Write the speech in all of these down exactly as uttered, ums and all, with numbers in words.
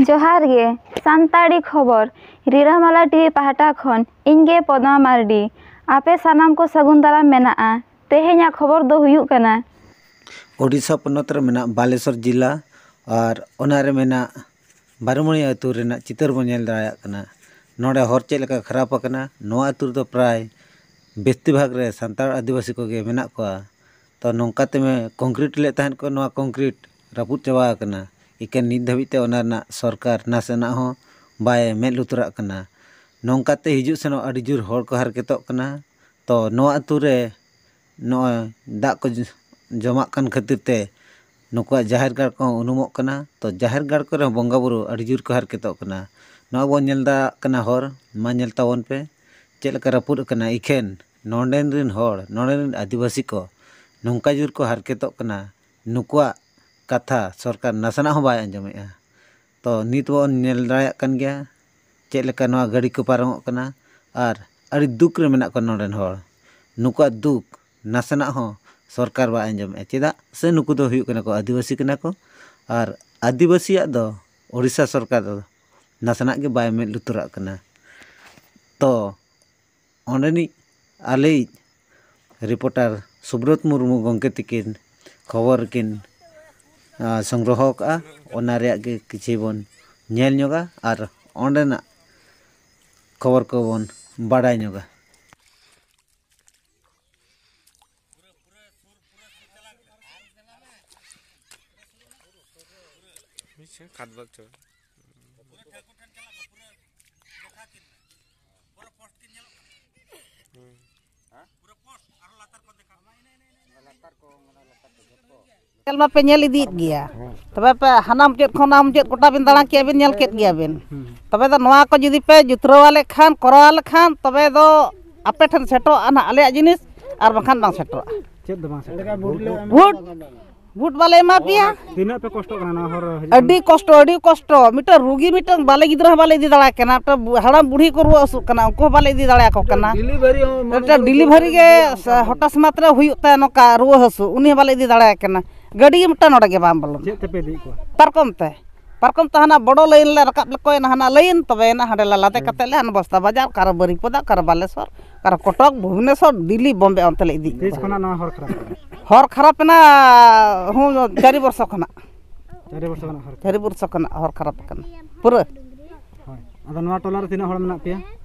ᱡᱚᱦᱟᱨ ᱜᱮ, ᱥᱟᱱᱛᱟᱲᱤ ᱠᱷᱚᱵᱚᱨ, ᱨᱤᱨᱟᱹᱢᱟᱞᱟ ᱴᱤᱵᱷᱤ ᱯᱟᱦᱴᱟ ᱠᱷᱚᱱ ᱤᱧ ᱜᱮ ᱯᱚᱫᱢᱟ ᱢᱟᱨᱰᱤ᱾ ᱟᱯᱮ ᱥᱟᱱᱟᱢ ᱠᱚ ᱥᱟᱹᱜᱩᱱ ᱫᱟᱨᱟᱢ ᱢᱮᱱᱟᱜᱼᱟ᱾ ᱛᱮᱦᱮᱧᱟᱜ ᱠᱷᱚᱵᱚᱨ ᱫᱚ ᱦᱩᱭᱩᱜ ᱠᱟᱱᱟ, ᱳᱰᱤᱥᱟ ᱯᱚᱱᱚᱛ ᱨᱮ ᱢᱮᱱᱟᱜ ᱵᱟᱞᱮᱥᱚᱨ ᱡᱤᱞᱟ ᱟᱨ ᱚᱱᱟ ᱨᱮ ᱢᱮᱱᱟᱜ ᱵᱟᱨᱩᱢᱚᱬᱤ ᱟᱹᱛᱩ ᱨᱮᱱᱟᱜ ᱪᱤᱛᱟᱹᱨ ᱵᱚᱱ ᱧᱮᱞ ᱫᱟᱲᱮᱭᱟᱜ ᱠᱟᱱᱟ᱾ ᱱᱚᱰᱮ ᱦᱚᱨ ᱪᱮᱫ ᱞᱮᱠᱟ ᱠᱷᱟᱨᱟᱯ ᱟᱠᱟᱱᱟ, ᱱᱚᱣᱟ ᱟᱹᱛᱩ ᱨᱮᱫᱚ ᱯᱨᱟᱭ ᱵᱮᱥᱤᱨ ᱵᱷᱟᱜᱽ ᱨᱮ ᱥᱟᱱᱛᱟᱲ ᱟᱹᱫᱤᱵᱟᱹᱥᱤ ᱠᱚᱜᱮ ᱢᱮᱱᱟᱜ ᱠᱚᱣᱟ᱾ ᱛᱚ ᱱᱚᱝᱠᱟ ᱛᱮ ᱠᱚᱝᱠᱨᱤᱴ ᱞᱮᱫ ᱛᱟᱦᱮᱸᱫ ᱠᱚ, ᱱᱚᱣᱟ ᱠᱚᱝᱠᱨᱤᱴ ᱨᱟᱹᱯᱩᱫ ᱪᱟᱵᱟ ᱟᱠᱟᱱᱟ᱾ ᱤᱠᱷᱟᱹᱱ ᱱᱤᱛ ᱫᱷᱟᱹᱵᱤᱡ ᱛᱮ ᱚᱱᱟ ᱨᱮᱱᱟᱜ ᱥᱚᱨᱠᱟᱨ ᱱᱟᱥᱮᱱᱟᱜ ᱦᱚᱸ ᱵᱟᱭ ᱢᱮᱫ ᱞᱩᱛᱩᱨᱟᱜ ᱠᱟᱱᱟ᱾ ᱱᱚᱝᱠᱟ ᱛᱮ ᱦᱤᱡᱩᱜ ᱥᱮᱱᱚᱜ ᱟᱹᱰᱤ ᱡᱳᱨ ᱦᱚᱲ ᱠᱚ ᱦᱟᱨᱠᱮᱛᱚᱜ ᱠᱟᱱᱟ᱾ ᱛᱚ ᱱᱚᱣᱟ ᱟᱹᱛᱩ ᱨᱮ ᱱᱚᱜᱼᱚᱭ ᱫᱟᱜ ᱠᱚ ᱡ- ᱡᱚᱢᱟᱜ ᱠᱟᱱ ᱠᱷᱟᱹᱛᱤᱨ ᱛᱮ ᱱᱩᱠᱩᱣᱟᱜ ᱡᱟᱦᱮᱨ ᱜᱟᱲ ᱠᱚᱦᱚᱸ ᱩᱱᱩᱢᱚᱜ ᱠᱟᱱᱟ᱾ ᱛᱚ ᱡᱟᱦᱮᱨ ᱜᱟᱲ ᱠᱚᱨᱮ ᱦᱚᱸ ᱵᱚᱸᱜᱟ ᱵᱩᱨᱩ ᱟᱹᱰᱤ ᱡᱳᱨ ᱠᱚ ᱦᱟᱨᱠᱮᱛᱚᱜ ᱠᱟᱱᱟ᱾ ᱱᱚᱣᱟ ᱵᱚᱱ ᱧᱮᱞ ᱫᱟᱲᱮᱭᱟᱜ ᱠᱟᱱᱟ, ᱦᱚᱨ ᱢᱟ ᱧᱮᱞ ᱛᱟᱵᱚᱱ ᱯᱮ ᱪᱮᱫ ᱞᱮᱠᱟ ᱨᱟᱹᱯᱩᱫ ᱟᱠᱟᱱᱟ᱾ ᱤᱠᱷᱟᱹᱱ ᱱᱚᱰᱮᱱ ᱨᱤᱱ ᱦᱚᱲ, ᱱᱚᱰᱮᱱ ᱨᱤᱱ ᱟᱹᱫᱤᱵᱟᱹᱥᱤ ᱠᱚ ᱱᱚᱝᱠᱟ ᱡᱳᱨ ᱠᱚ ᱦᱟᱨᱠᱮᱛᱚᱜ ᱠᱟᱱᱟ, ᱱᱩᱠᱩᱣᱟᱜ ᱠᱟᱛᱷᱟ ᱥᱚᱨᱠᱟᱨ ᱱᱟᱥᱮᱱᱟᱜ ᱦᱚᱸ ᱵᱟᱭ ᱟᱸᱡᱚᱢᱮᱫᱼᱟ᱾ ᱛᱚ ᱱᱤᱛ ᱵᱚᱱ ᱧᱮᱞ ᱫᱟᱲᱮᱭᱟᱜ ᱠᱟᱱ ᱜᱮᱭᱟ ᱪᱮᱫ ᱞᱮᱠᱟ ᱱᱚᱣᱟ ᱜᱟᱹᱰᱤ ᱠᱚ ᱯᱟᱨᱚᱢᱚᱜ ᱠᱟᱱᱟ ᱟᱨ ᱟᱹᱰᱤ ᱫᱩᱠ ᱨᱮ ᱢᱮᱱᱟᱜ ᱠᱚᱣᱟ ᱱᱚᱰᱮᱱ ᱦᱚᱲ᱾ ᱱᱩᱠᱩᱣᱟᱜ ᱫᱩᱠ ᱱᱟᱥᱮᱱᱟᱜ ᱦᱚᱸ ᱥᱚᱨᱠᱟᱨ ᱵᱟᱭ ᱟᱸᱡᱚᱢᱮᱫᱼᱟ᱾ ᱪᱮᱫᱟᱜ ᱥᱮ ᱱᱩᱠᱩ ᱫᱚ ᱦᱩᱭᱩᱜ ᱠᱟᱱᱟ ᱠᱚ ᱟᱹᱫᱤᱵᱟᱹᱥᱤ ᱠᱟᱱᱟ ᱠᱚ, ᱟᱨ ᱟᱹᱫᱤᱵᱟᱹᱥᱤᱭᱟᱜ ᱫᱚ ᱳᱰᱤᱥᱟ ᱥᱚᱨᱠᱟᱨ ᱫᱚ ᱱᱟᱥᱮᱱᱟᱜ ᱜᱮ ᱵᱟᱭ ᱢᱮᱫ ᱞᱩᱛᱩᱨᱟᱜ ᱠᱟᱱᱟ᱾ ᱛᱚ ᱚᱸᱰᱮᱱᱤᱡ ᱟᱞᱮᱭᱤᱡ ᱨᱤᱯᱳᱴᱟᱨ ᱥᱩᱵᱨᱚᱛ ᱢᱩᱨᱢᱩ ᱜᱚᱢᱠᱮ ᱛᱤᱠᱤᱱ ᱠᱷᱚᱵᱚᱨ ᱠᱤᱱ, ᱟ, ᱥᱚᱝᱜᱨᱚᱦᱚ ᱟᱠᱟᱫᱼᱟ᱾ ᱚᱱᱟ ᱨᱮᱭᱟᱜ ᱜᱮ ᱠᱤᱪᱷᱤ ᱵᱚᱱ ᱧᱮᱞ ᱧᱚᱜᱟ ᱟᱨ ᱚᱸᱰᱮᱱᱟᱜ ᱠᱷᱚᱵᱚᱨ ᱠᱚᱵᱚᱱ ᱵᱟᱰᱟᱭ ᱧᱚᱜᱟ᱾ ᱧᱮᱞ ᱢᱟᱯᱮ ᱧᱮᱞ ᱤᱫᱤᱭᱮᱫ ᱜᱮᱭᱟ, ᱛᱚᱵᱮ ᱯᱮ ᱦᱟᱱᱟ ᱢᱩᱪᱟᱹᱫ ᱠᱷᱚᱱ ᱱᱚᱣᱟ ᱢᱩᱪᱟᱹᱫ ᱜᱚᱴᱟ ᱵᱤᱱ ᱫᱟᱬᱟ ᱠᱮᱜᱼᱟ, ᱵᱤᱱ ᱧᱮᱞ ᱠᱮᱫ ᱜᱮᱭᱟ ᱵᱤᱱ᱾ ᱛᱚᱵᱮ ᱫᱚ ᱱᱚᱣᱟ ᱠᱚ ᱡᱩᱫᱤ ᱯᱮ ᱡᱩᱛᱨᱟᱹᱣ ᱟᱞᱮ ᱠᱷᱟᱱ, ᱠᱚᱨᱟᱣ ᱟᱞᱮ ᱠᱷᱟᱱ, ᱛᱚᱵᱮ ᱫᱚ ᱟᱯᱮ ᱴᱷᱮᱱ ᱥᱮᱴᱮᱨᱚᱜᱼᱟ ᱱᱟᱦᱟᱜ ᱟᱞᱮᱭᱟᱜ ᱡᱤᱱᱤᱥ, ᱟᱨ ᱵᱟᱝᱠᱷᱟᱱ ᱵᱟᱝ ᱥᱮᱴᱮᱨᱚᱜᱼᱟ᱾ ᱪᱮᱫ ᱫᱚ ᱵᱟᱝ ᱥᱮᱴᱮᱨᱚᱜᱼᱟ? ᱵᱷᱳᱴ, ᱵᱷᱳᱴ ᱵᱟᱞᱮ ᱮᱢᱟ ᱯᱮᱭᱟ᱾ ᱛᱤᱱᱟᱹᱜ ᱯᱮ ᱠᱚᱥᱴᱚᱜ ᱠᱟᱱᱟ ᱱᱚᱣᱟ ᱦᱚᱨ ᱦᱤᱡᱩᱜ? ᱟᱹᱰᱤ ᱠᱚᱥᱴᱚ, ᱟᱹᱰᱤ ᱠᱚᱥᱴᱚ᱾ ᱢᱤᱫᱴᱟᱝ ᱨᱩᱜᱤ, ᱢᱤᱫᱴᱟᱝ ᱵᱟᱞᱮ ᱜᱤᱫᱽᱨᱟᱹ ᱦᱚᱸ ᱵᱟᱞᱮ ᱤᱫᱤ ᱫᱟᱲᱮᱭᱟᱭ ᱠᱟᱱᱟ, ᱢᱤᱫᱴᱟᱝ ᱵᱩ-, ᱦᱟᱲᱟᱢ ᱵᱩᱲᱦᱤ ᱠᱚ ᱨᱩᱣᱟᱹ ᱦᱟᱹᱥᱩᱜ ᱠᱟᱱᱟ, ᱩᱱᱠᱩ ᱦᱚᱸ ᱵᱟᱞᱮ ᱤᱫᱤ ᱫᱟᱲᱮᱭᱟᱠᱚ ᱠᱟᱱᱟ᱾ ᱰᱮᱞᱤᱵᱷᱟᱨᱤ ᱦᱚᱸ ᱢᱟᱱᱮ ᱢᱤᱫᱴᱟᱝ ᱰᱮᱞᱤᱵᱷᱟᱨᱤ ᱜᱮ ᱦᱚᱴᱟᱥ ᱢᱟᱛᱨᱮ ᱦᱩᱭᱩᱜ ᱛᱟᱭᱟ, ᱱᱚᱝᱠᱟ ᱨᱩᱣᱟᱹ ᱦᱟᱹᱥᱩ, ᱩᱱᱤ ᱦᱚᱸ ᱵᱟᱞᱮ ᱤᱫᱤ ᱫᱟᱲᱮᱭᱟᱭ ᱠᱟᱱᱟ᱾ ᱜᱟᱹᱰᱤ ᱜᱮ ᱢᱤᱫᱴᱟᱝ ᱱᱚᱰᱮ ᱜᱮ ᱵᱟᱝ ᱵᱚᱞᱚᱱᱟ᱾ ᱪᱮᱫ ᱛᱮᱯᱮ ᱤᱫᱤᱭᱮᱫ ᱠᱚᱣᱟ? ᱯᱟᱨᱠᱚᱢ ᱛᱮ᱾ ᱯᱟᱨᱠᱚᱢ ᱛᱟᱦᱮᱱᱟ, ᱵᱚᱰᱚ ᱞᱟᱭᱤᱱ ᱞᱮ ᱨᱟᱠᱟᱵ ᱞᱮᱠᱚᱭᱮᱱᱟ, ᱦᱟᱱᱟ ᱞᱟᱭᱤᱱ ᱛᱚᱵᱮᱭᱮᱱᱟ, ᱦᱟᱸᱰᱮ ᱞᱮ ᱞᱟᱫᱮ ᱠᱟᱛᱮ ᱞᱮ ᱦᱟᱱᱟ ᱵᱚᱥᱛᱟ ᱵᱟᱡᱟᱨ, ᱚᱠᱟᱨᱮ ᱵᱟᱹᱨᱤᱯᱟᱫᱟ, ᱚᱠᱟᱨᱮ ᱵᱟᱞᱮᱥᱚᱨ, ᱚᱠᱟᱨᱮ ᱠᱚᱴᱚᱠ, ᱵᱷᱩᱵᱽᱱᱮᱥᱚᱨ, ᱫᱤᱞᱞᱤ, ᱵᱚᱢᱵᱮ, ᱚᱱᱛᱮ ᱞᱮ ᱤᱫᱤ ᱛᱤᱥ ᱠᱚᱣᱟ᱾ ᱠᱷᱚᱱᱟᱜ ᱱᱚᱣᱟ ᱦᱚᱨ ᱠᱷᱟᱨᱟᱯ ᱠᱟᱱᱟ? ᱦᱚᱨ ᱠᱷᱟᱨᱟᱯ ᱮᱱᱟ, ᱦᱚᱸ, ᱪᱟᱨᱤ ᱵᱚᱨᱥᱚ ᱠᱷᱚᱱᱟᱜ᱾ ᱪᱟᱨᱤ ᱵᱚᱨᱥᱚ ᱠᱷᱚᱱᱟᱜ ᱦᱚᱨ ᱪᱟᱨᱤ ᱵᱚᱨᱥᱚ ᱠᱷᱚᱱᱟᱜ ᱦᱚᱨ ᱠᱷᱟᱨᱟᱯ ᱟᱠᱟᱱᱟ ᱯᱩᱨᱟᱹ᱾ ᱦᱳᱭ᱾ ᱟᱫᱚ ᱱᱚᱣᱟ ᱴᱚᱞᱟ ᱨᱮ ᱛᱤᱱᱟᱹᱜ ᱦᱚᱲ ᱢᱮᱱᱟᱜ ᱯᱮᱭᱟ?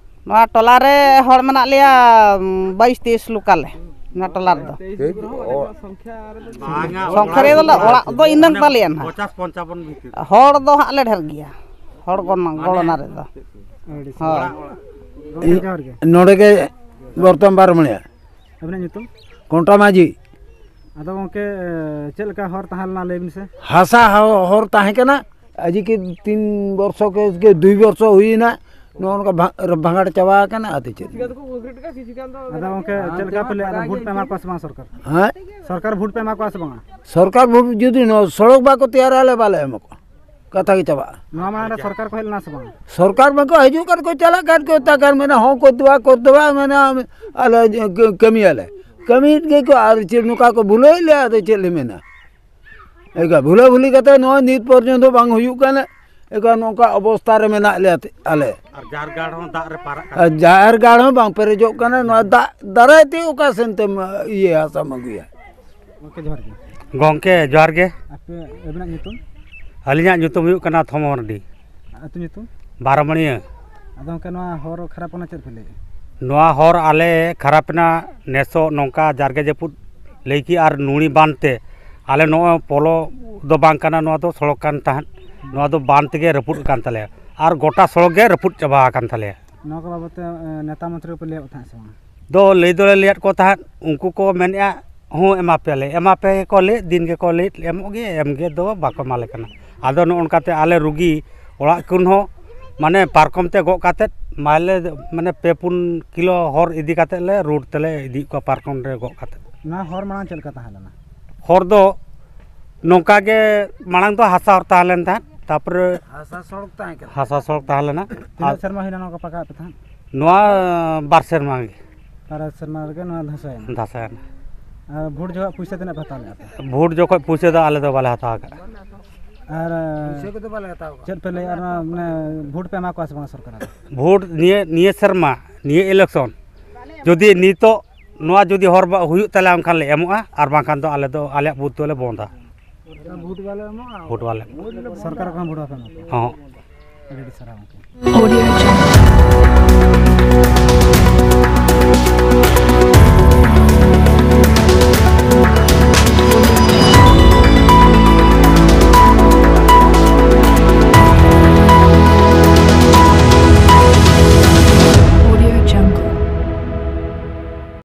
ᱱᱚᱣᱟ ᱴᱚᱞᱟ ᱨᱮ ᱦᱚᱲ ᱢᱮᱱᱟᱜ ᱞᱮᱭᱟ, ᱩᱢ, ᱵᱟᱭᱤᱥ ᱛᱮᱭᱤᱥ ᱞᱳᱠᱟᱞ ᱨᱮ, ᱱᱚᱣᱟ ᱴᱚᱞᱟ ᱨᱮᱫᱚ᱾ ᱴᱷᱤᱠ, ᱚ-, ᱵᱟᱝᱟ, ᱥᱚᱝᱠᱷᱟ ᱨᱮᱫᱚ ᱚᱲᱟᱜ ᱫᱚ ᱤᱱᱟᱹᱝ ᱢᱟᱱᱮ ᱛᱟᱞᱮᱭᱟ ᱱᱟᱦᱟᱜ᱾ ᱯᱚᱪᱟᱥ ᱯᱚᱧᱪᱟᱵᱚᱱ ᱵᱷᱤᱛᱤᱨ᱾ ᱦᱚᱲ ᱫᱚ ᱦᱟᱸᱜ ᱞᱮ ᱰᱷᱮᱨ ᱜᱮᱭᱟ, ᱦᱚᱲ ᱜᱚᱱ-, ᱢᱟᱱᱮ ᱜᱚᱲᱚᱱᱟ ᱨᱮᱫᱚ᱾ ᱟᱹᱰᱤ ᱦᱳᱭ᱾ ᱥᱟᱨᱦᱟᱣ᱾ ᱜᱚᱢᱠᱮ, ᱡᱚᱦᱟᱨ ᱜᱮ᱾ ᱱᱚᱰᱮ ᱜᱮ ᱵᱚᱨᱛᱚᱢ ᱵᱟᱨ ᱢᱟᱹᱱᱤᱭᱟ᱾ ᱟᱹᱵᱤᱱᱟᱜ ᱧᱩᱛᱩᱢ? ᱠᱚᱱᱴᱟ ᱢᱟᱹᱡᱷᱤ᱾ ᱟᱫᱚ ᱜᱚᱢᱠᱮ, ᱪᱮᱫ ᱞᱮᱠᱟ ᱦᱚᱨ ᱛᱟᱦᱮᱸ ᱞᱮᱱᱟ, ᱞᱟᱹᱭ ᱵᱤᱱ ᱥᱮ? ᱦᱟᱥᱟ ᱦᱚ-, ᱦᱚᱨ ᱛᱟᱦᱮᱸ ᱠᱟᱱᱟ, ᱟᱡᱤ ᱠᱤ ᱛᱤᱱ ᱵᱚᱨᱥᱚ ᱠᱮ, ᱠᱮ ᱫᱩᱭ ᱵᱚᱨᱥᱚ ᱦᱩᱭᱮᱱᱟ, ᱱᱚᱜᱼᱚ ᱱᱚᱝᱠᱟ ᱵᱷᱟ-, ᱵᱷᱟᱸᱜᱟᱲ ᱪᱟᱵᱟ ᱟᱠᱟᱱᱟ, ᱟᱫᱚ ᱪᱮᱫ? ᱟᱫᱚ ᱜᱚᱢᱠᱮ, ᱪᱮᱫ ᱞᱮᱠᱟ ᱯᱮ ᱞᱟᱹᱭᱟ, ᱟᱫᱚ ᱵᱷᱳᱴ ᱯᱮ ᱮᱢᱟ ᱠᱚᱣᱟ ᱥᱮ ᱵᱟᱝ ᱥᱚᱨᱠᱟᱨ? ᱦᱮᱸ? ᱥᱚᱨᱠᱟᱨ ᱵᱷᱳᱴ ᱯᱮ ᱮᱢᱟ ᱠᱚᱣᱟ ᱥᱮ ᱵᱟᱝᱟ? ᱥᱚᱨᱠᱟᱨ ᱵᱷᱳᱴ ᱡᱩᱫᱤ ᱱᱚᱣᱟ ᱥᱚᱲᱚᱠ ᱵᱟᱠᱚ ᱛᱮᱭᱟᱨᱟ, ᱟᱞᱮ ᱵᱟᱞᱮ ᱮᱢᱟ ᱠᱚᱣᱟ᱾ ᱠᱟᱛᱷᱟ ᱜᱮ ᱪᱟᱵᱟᱜᱼᱟ᱾ ᱱᱚᱣᱟ ᱢᱟᱲᱟᱝ ᱨᱮ ᱥᱚᱨᱠᱟᱨ ᱠᱚ ᱦᱮᱡ ᱞᱮᱱᱟ ᱥᱮ ᱵᱟᱝ? ᱥᱚᱨᱠᱟᱨ ᱢᱟᱠᱚ ᱦᱤᱡᱩᱜ ᱠᱟᱱ ᱠᱚ ᱪᱟᱞᱟᱜ ᱠᱟᱱ ᱠᱚ, ᱛᱟᱠᱟᱨ ᱢᱮᱱᱟ, ᱦᱚᱸ ᱠᱚ ᱫᱩᱣᱟ ᱠᱚ ᱫᱩᱣᱟ ᱢᱮᱱᱟ, ᱟᱞᱮ ᱠᱟᱹᱢᱤᱭᱟᱞᱮ᱾ ᱠᱟᱹᱢᱤᱭᱮᱫ ᱜᱮ ᱠᱚ, ᱟᱨ ᱪᱮᱫ ᱱᱚᱝᱠᱟ ᱠᱚ ᱵᱷᱩᱞᱟᱹᱣᱮᱫ ᱞᱮᱭᱟ, ᱟᱫᱚ ᱪᱮᱫ ᱞᱮ ᱢᱮᱱᱟ? ᱮᱱᱠᱟ ᱵᱷᱩᱞᱟᱹ ᱵᱷᱩᱞᱤ ᱠᱟᱛᱮ ᱱᱚᱜᱼᱚᱭ ᱱᱤᱛ ᱯᱚᱨᱡᱚᱱᱛᱚ ᱵᱟᱝ ᱦᱩᱭᱩᱜ ᱠᱟᱱᱟ᱾ ᱮᱱᱠᱟ ᱱᱚᱝᱠᱟ ᱚᱵᱚᱥᱛᱟ ᱨᱮ ᱢᱮᱱᱟᱜ ᱞᱮᱭᱟ ᱛᱮ-, ᱟᱞᱮ᱾ ᱟᱨ ᱡᱟᱦᱮᱨ ᱜᱟᱲ ᱦᱚᱸ ᱫᱟᱜ ᱨᱮ ᱯᱟᱨᱟᱜ ᱠᱟᱱᱟ᱾ ᱟᱨ ᱡᱟᱦᱮᱨ ᱜᱟᱲ ᱦᱚᱸ ᱵᱟᱝ ᱯᱮᱨᱮᱡᱚᱜ ᱠᱟᱱᱟ᱾ ᱱᱚᱣᱟ ᱫᱟᱜ ᱫᱟᱨᱟᱭ ᱛᱮ ᱚᱠᱟ ᱥᱮᱱ ᱛᱮᱢ ᱤᱭᱟᱹ ᱦᱟᱥᱟᱢ ᱟᱹᱜᱩᱭᱟ? ᱜᱚᱢᱠᱮ, ᱡᱚᱦᱟᱨ ᱜᱮ᱾ ᱜᱚᱢᱠᱮ, ᱡᱚᱦᱟᱨ ᱜᱮ᱾ ᱟᱯᱮ, ᱟᱹᱵᱤᱱᱟᱜ ᱧᱩᱛᱩᱢ? ᱟᱹᱞᱤᱧᱟᱜ ᱧᱩᱛᱩᱢ ᱦᱩᱭᱩᱜ ᱠᱟᱱᱟ ᱛᱷᱚᱢᱚ ᱢᱟᱨᱰᱤ᱾ ᱟᱹᱛᱩ ᱧᱩᱛᱩᱢ? ᱵᱟᱨᱚᱢᱟᱹᱲᱤᱭᱟᱹ᱾ ᱟᱫᱚ ᱜᱚᱢᱠᱮ, ᱱᱚᱣᱟ ᱦᱚᱨ ᱠᱷᱟᱨᱟᱯ ᱠᱟᱱᱟ, ᱪᱮᱫ ᱯᱮ ᱞᱟᱹᱭᱮᱫᱼᱟ? ᱱᱚᱣᱟ ᱦᱚᱨ ᱟᱞᱮ ᱠᱷᱟᱨᱟᱯ ᱮᱱᱟ ᱱᱮᱥᱚᱜ, ᱱᱚᱝᱠᱟ ᱡᱟᱨᱜᱮ ᱡᱟᱹᱯᱩᱫ ᱞᱟᱹᱭ ᱠᱮᱫ ᱟᱨ ᱱᱩᱲᱤ ᱵᱟᱸᱫᱷ ᱛᱮ᱾ ᱟᱞᱮ ᱱᱚᱜᱼᱚᱭ ᱯᱚᱞᱚ ᱫᱚ ᱵᱟᱝ ᱠᱟᱱᱟ, ᱱᱚᱣᱟ ᱫᱚ ᱥᱚᱲᱚᱠ ᱠᱟᱱ ᱛᱟᱦᱮᱸᱫ᱾ ᱱᱚᱣᱟ ᱫᱚ ᱵᱟᱸᱫᱷ ᱛᱮᱜᱮ ᱨᱟᱹᱯᱩᱫ ᱟᱠᱟᱱ ᱛᱟᱞᱮᱭᱟ ᱟᱨ ᱜᱚᱴᱟ ᱥᱚᱲᱚᱠ ᱜᱮ ᱨᱟᱹᱯᱩᱫ ᱪᱟᱵᱟ ᱟᱠᱟᱱ ᱛᱟᱞᱮᱭᱟ᱾ ᱱᱚᱣᱟ ᱠᱚ ᱵᱟᱵᱚᱫ ᱛᱮ, ᱮ, ᱱᱮᱛᱟ ᱢᱚᱱᱛᱨᱤ ᱠᱚᱯᱮ ᱞᱟᱹᱭᱟᱫ ᱠᱚ ᱛᱟᱦᱮᱸᱫ ᱥᱮ ᱵᱟᱝ? ᱫᱚ ᱞᱟᱹᱭ ᱫᱚᱞᱮ ᱞᱟᱹᱭᱟᱫ ᱠᱚ ᱛᱟᱦᱮᱸᱫ, ᱩᱱᱠᱩ ᱠᱚ ᱢᱮᱱᱮᱫᱼᱟ, "ᱦᱚᱸ, ᱮᱢᱟ ᱯᱮᱭᱟᱞᱮ, ᱮᱢᱟ ᱯᱮ ᱜᱮᱠᱚ ᱞᱟᱹᱭᱮᱫ, ᱫᱤᱱ ᱜᱮᱠᱚ ᱞᱟᱹᱭᱮᱫ, ᱮᱢᱚᱜ ᱜᱮ, ᱮᱢ ᱜᱮ ᱫᱚ ᱵᱟᱠᱚ ᱮᱢᱟᱞᱮ ᱠᱟᱱᱟ᱾" ᱟᱫᱚ ᱱᱚᱜᱼᱚ ᱱᱚᱝᱠᱟᱛᱮ ᱟᱞᱮ ᱨᱩᱜᱤ ᱚᱲᱟᱜ ᱠᱷᱚᱱ ᱦᱚᱸ, ᱢᱟᱱᱮ, ᱯᱟᱨᱠᱚᱢ ᱛᱮ ᱜᱚᱜ ᱠᱟᱛᱮᱫ, ᱢᱟᱭᱞᱮ, ᱢᱟᱱᱮ, ᱯᱮ ᱯᱩᱱ ᱠᱤᱞᱳ ᱦᱚᱨ ᱤᱫᱤ ᱠᱟᱛᱮᱫ ᱞᱮ ᱨᱳᱰ ᱛᱮᱞᱮ ᱤᱫᱤᱭᱮᱫ ᱠᱚᱣᱟ, ᱯᱟᱨᱠᱚᱢ ᱨᱮ ᱜᱚᱜ ᱠᱟᱛᱮᱫ᱾ ᱱᱚᱣᱟ ᱦᱚᱨ ᱢᱟᱲᱟᱝ ᱪᱮᱫ ᱞᱮᱠᱟ ᱛᱟᱦᱮᱸ ᱞᱮᱱᱟ? ᱦᱚᱨ ᱫᱚ ᱱᱚᱝᱠᱟ ᱜᱮ, ᱢᱟᱲᱟᱝ ᱫᱚ ᱦᱟᱥᱟ ᱦᱚᱨ ᱛᱟᱦᱮᱸ ᱞᱮᱱ ᱛᱟᱦᱮᱸᱫ, ᱛᱟᱨᱯᱚᱨᱮ ᱦᱟᱥᱟ ᱥᱚᱲᱚᱠ ᱛᱟᱦᱮᱸ ᱠᱟᱱᱟ᱾ ᱦᱟᱥᱟ ᱥᱚᱲᱚᱠ ᱛᱟᱦᱮᱸ ᱞᱮᱱᱟ᱾ ᱛᱤᱱᱟᱹᱜ ᱟᱨ ᱥᱮᱨᱢᱟ ᱦᱩᱭᱱᱟ ᱱᱚᱣᱟ ᱠᱚ ᱯᱟᱠᱟ ᱟᱯᱮ ᱛᱟᱦᱮᱸᱫ? ᱱᱚᱣᱟ ᱵᱟᱨ ᱥᱮᱨᱢᱟ ᱜᱮ᱾ ᱵᱟᱨ ᱥᱮᱨᱢᱟ ᱨᱮᱜᱮ ᱱᱚᱣᱟ ᱫᱷᱟᱥᱟᱭᱮᱱᱟ? ᱫᱷᱟᱥᱟᱭᱮᱱᱟ᱾ ᱟᱨ ᱵᱷᱳᱴ ᱡᱚᱠᱷᱚᱱ ᱯᱩᱭᱥᱟᱹ ᱛᱤᱱᱟᱹᱜ ᱯᱮ ᱦᱟᱛᱟᱣ ᱞᱮᱫᱼᱟ ᱯᱮ? ᱵᱷᱳᱴ ᱡᱚᱠᱷᱚᱱ ᱯᱩᱭᱥᱟᱹ ᱫᱚ ᱟᱞᱮ ᱫᱚ ᱵᱟᱞᱮ ᱦᱟᱛᱟᱣ ᱟᱠᱟᱫᱼᱟ᱾ ᱟᱨ ᱯᱩᱭᱥᱟᱹ ᱠᱚᱫᱚ ᱵᱟᱞᱮ ᱦᱟᱛᱟᱣ ᱠᱟᱜᱼᱟ᱾ ᱪᱮᱫ ᱯᱮ ᱞᱟᱹᱭᱟ, ᱚᱱᱟ ᱢᱟᱱᱮ ᱵᱷᱳᱴ ᱯᱮ ᱮᱢᱟ ᱠᱚᱣᱟ ᱥᱮ ᱵᱟᱝ ᱥᱚᱨᱠᱟᱨ ᱟᱫᱚ? ᱵᱷᱳᱴ ᱱᱤᱭᱟᱹ, ᱱᱤᱭᱟᱹ ᱥᱮᱨᱢᱟ, ᱱᱤᱭᱟᱹ ᱤᱞᱮᱠᱥᱚᱱ ᱡᱩᱫᱤ ᱱᱤᱛᱚᱜ ᱱᱚᱣᱟ ᱡᱩᱫᱤ ᱦᱚᱨ ᱵᱟ-, ᱦᱩᱭᱩᱜ ᱛᱟᱞᱮᱭᱟ, ᱮᱱᱠᱷᱟᱱ ᱞᱮ ᱮᱢᱚᱜᱼᱟ, ᱟᱨ ᱵᱟᱝᱠᱷᱟᱱ ᱫᱚ ᱟᱞᱮ ᱫᱚ ᱟᱞᱮᱭᱟᱜ ᱵᱩᱛᱷ ᱫᱚᱞᱮ ᱵᱚᱱᱫᱟ᱾ ᱵᱷᱳᱴ ᱵᱟᱞᱮ ᱮᱢᱚᱜᱼᱟ᱾ ᱵᱷᱳᱴ ᱵᱟᱞᱮ ᱮᱢᱚᱜᱼᱟ᱾ ᱥᱚᱨᱠᱟᱨ ᱠᱷᱚᱱ ᱵᱷᱳᱴ ᱵᱟᱯᱮ ᱮᱢᱟ ᱠᱚᱣᱟ? ᱦᱚᱸ᱾ ᱟᱹᱰᱤ ᱟᱹᱰᱤ ᱥᱟᱨᱦᱟᱣ ᱜᱚᱢᱠᱮ᱾ Audio Jungle.